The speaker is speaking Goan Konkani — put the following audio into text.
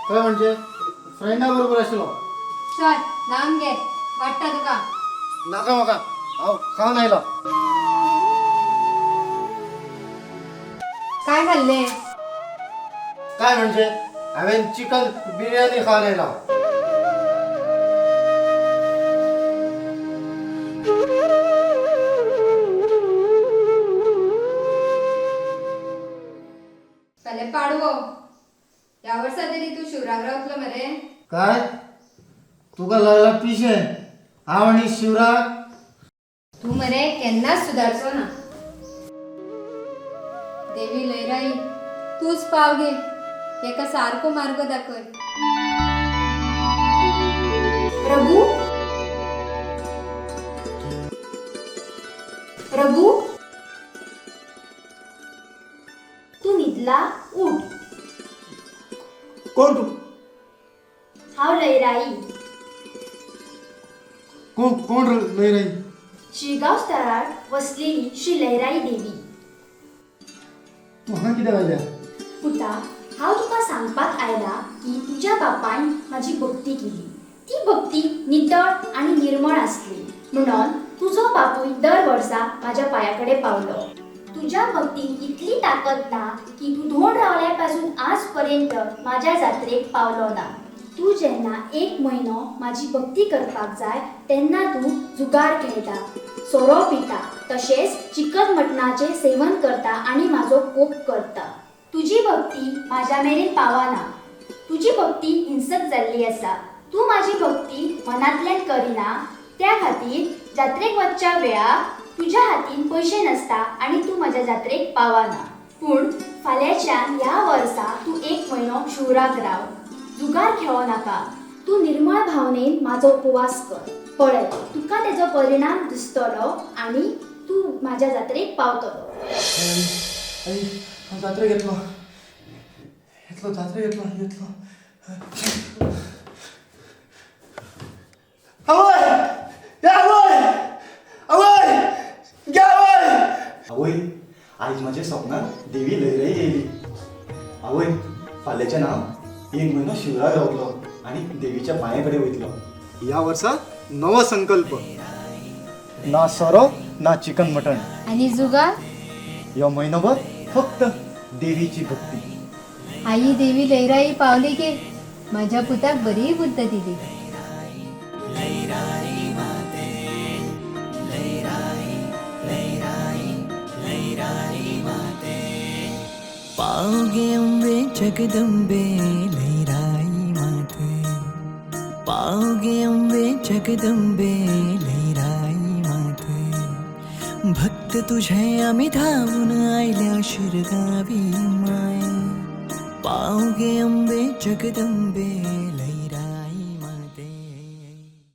काय म्हणजे फ्रेंडा बरोबर आशिल्लो. चल न्हावन घे, वाडटा तुका. नाका म्हाका, हांव खावन आयलो. काय खाल्ले? काय म्हणजे हांवें चिकन बिर्याणी खावन आयलो. फाल्यां पाडवो, ह्या वर्सा तरी तूं शिवराक रावतलो मरे? काय तुका लागला पिशें? हांव आनी शिवराक? तूं मरे केन्नाच सुदारचो ना. देवी लयराई, तूच पाव घे, एका सारको मार्ग दाखय. रघु, रघु, तू न्हिदला? उठ. कोण तूं? हांव लयराई. कोण कोण लयराई? शिरगांव स्थळार वसलेली श्री लयराई देवी. तूं हांगा कित्याक आयल्या? पुता, हांव तुका सांगपाक आयला की तुज्या बापायन म्हाजी भक्ती केली. ती भक्ती नितळ आनी निर्मळ आसली म्हणून तुजो बापूय दर वर्सा म्हाज्या पांया कडेन पावलो. तुज्या भक्तीन इतली ताकद ना की तूं धोंड रावल्या पासून आज पर्यंत म्हाज्या जात्रेक पावलो ना. तूं जेन्ना एक म्हयनो म्हाजी भक्ती करपाक जाय तेन्ना तूं जुगार खेळटा, सोरो पिता, तशेंच चिकन मटणाचें सेवन करता आनी म्हाजो कोप करता. तुजी भक्ती म्हाज्या मेरेन पावना. तुजी भक्ती हिंसक जाल्ली आसा. तूं म्हाजी भक्ती मनांतल्यान करिना. त्या खातीर जात्रेक वचच्या वेळार तुज्या हातीन पयशे नासता आनी तूं म्हाज्या जात्रेक पावना. पूण फाल्यांच्यान ह्या वर्सा तूं एक म्हयनो शिवराक राव, जुगार खेळो नाका. तूं निर्मळ भावनेन म्हाजो उपवास कर. पळय, तुका तेजो परिणाम दिसतलो आनी तूं म्हाज्या जात्रेक पावतलो. आई, आई, हांव जात्रेक येतलो, येतलो, जात्रेक येतलो, येतलो. आवय, ए आवय, आवय गे आवय. आवय, आयज म्हज्या सपनांत देवी लयराई येयली. आवय, फाल्यांच्यान हांव एक म्हयनो शिवराक रावतलो आनी देवीच्या पांया कडेन वयतलो. ह्या वर्सा नवो संकल्प, ना सोरो ना चिकन मटण. आनी जुगार? ह्यो म्हयनोभर फक्त देवीची भक्ती. आई देवी लयराई पावली गे, माझ्या पुताक बरी बुद्ध दिली. पावगे अंबे जगदंबे लैराई माते, पावगे अंबे जगदंबे लैराई माते. भक्त तुझे आम्ही धावून आयल्या शिरगावी माये, पावगे अंबे जगदंबे.